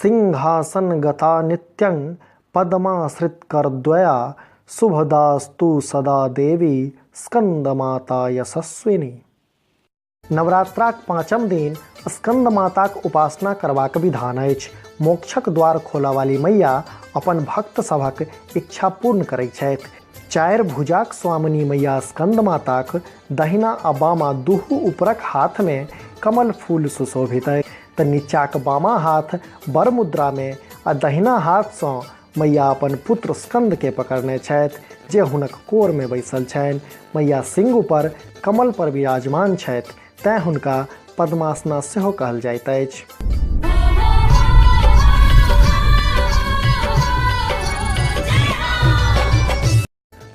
सिंहासन गता नित्यं पद्माश्रित करद्वया शुभदास्तु सदा देवी स्कंदमाता यशस्विनी। नवरात्राक पाँचम दिन स्कंद माताक उपासना करबाक विधान अछि। मोक्षक द्वार खोलऽवाली मैया अपन भक्त सभक इच्छा पूर्ण करैत छथि। चारि भुजाक स्वामिनी मैया स्कंद माताक दहिना आ बामा दुहू ऊपरक हाथमे कमल फूल सुशोभित अछि तऽ नीचाक बामा हाथ वर मुद्रामे आ दहिना हाथसँ मैया अपन पुत्र स्कंदके पकड़ने छथि जे हुनक कोरमे बैसल छनि। मैया सिंह ऊपर कमल पर विराजमान छथि तैं हुनका पद्मासना सेहो कहल जाइत अछि।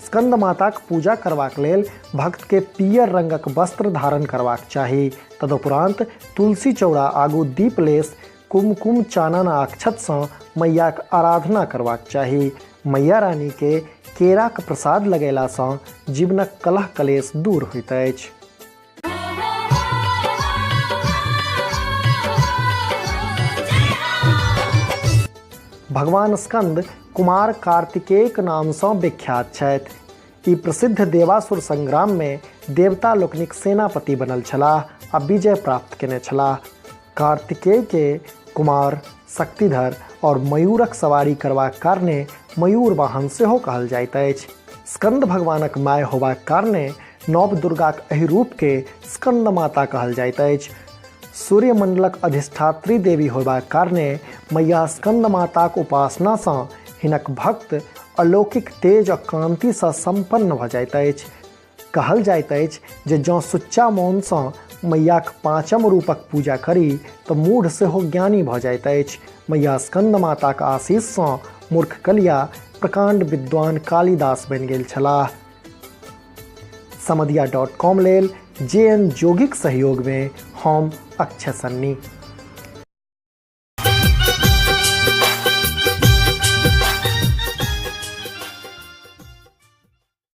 स्कंद माताक पूजा करबाक लेल भक्तके पीयर रंगक वस्त्र धारण करबाक चाही। तदुपरांत तुलसी चौरा आगू दीपलेस कुमकुम चानन आ अक्षतसँ मैयाक आराधना करबाक चाही। मैया रानीके केराक प्रसाद लगेलासँ जीवनक कलह कलेश दूर होइत अछि। भगवान स्कंद कुमार कार्तिकेयक नामसँ विख्यात छथि। ई प्रसिद्ध देवासुर संग्राममे देवता लोकनिक सेनापति बनल छलाह आ विजय प्राप्त केने छलाह। कार्तिकेय के कुमार, शक्तिधर और मयूरक सवारी करबाक कारणे मयूर वाहन सेहो कहल जाइत अछि। स्कंद भगवानक माय होबाक कारणे नव दुर्गाक एहि रूप के स्कंद माता कहल जाइत अछि। सूर्यमंडलक अधिष्ठात्री देवी होबाक कारणे मैया स्कंद माताक उपासनासँ हिनक भक्त अलौकिक तेज आ कान्तिसँ सम्पन्न भऽ जाइत अछि। कहल जाइत अछि जे जँ सुच्चा मोनसँ मैयाक पाँचम रूपक पूजा करी तऽ मूढ़ सेहो ज्ञानी भऽ जाइत अछि। मैया स्कंद माताक आशीषसँ मूर्ख कलिया प्रकाण्ड विद्वान कालिदास बनि गेल छलाह। समदिया डॉट कॉम लेल जे एन जोगीक सहयोगमे हम अक्षय सन्नी।